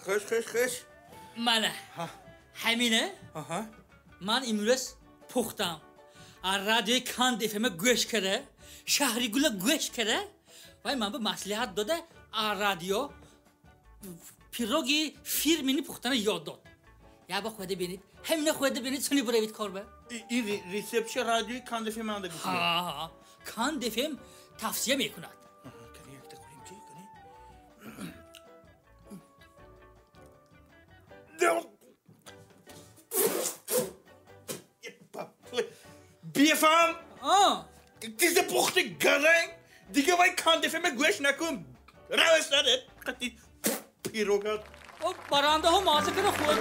Хуш, хуш, хуш. Мана. Ҳамина ман имрӯз пухтам. Радиои Канд ФМ гӯш кара, Шаҳри Гула гӯш кара, вай ман ба маслиҳат дода, радио пироги фирмини пухтана ёд дод. Я ба худа бинед, ҳамина худа бинед, суни буравид кор ба. Ин рецептша радиои Канд ФМ анда гуфт. Ҳа, Канд ФМ тавсия мекунад. Кани, якта хӯрем чи? Кани. Бефаҳм? Тизе пухти гаранг, дига вай Канд ФМ гӯш накун. Равеш надед, қати пирогат. Барандаҳо маза кара хӯрд.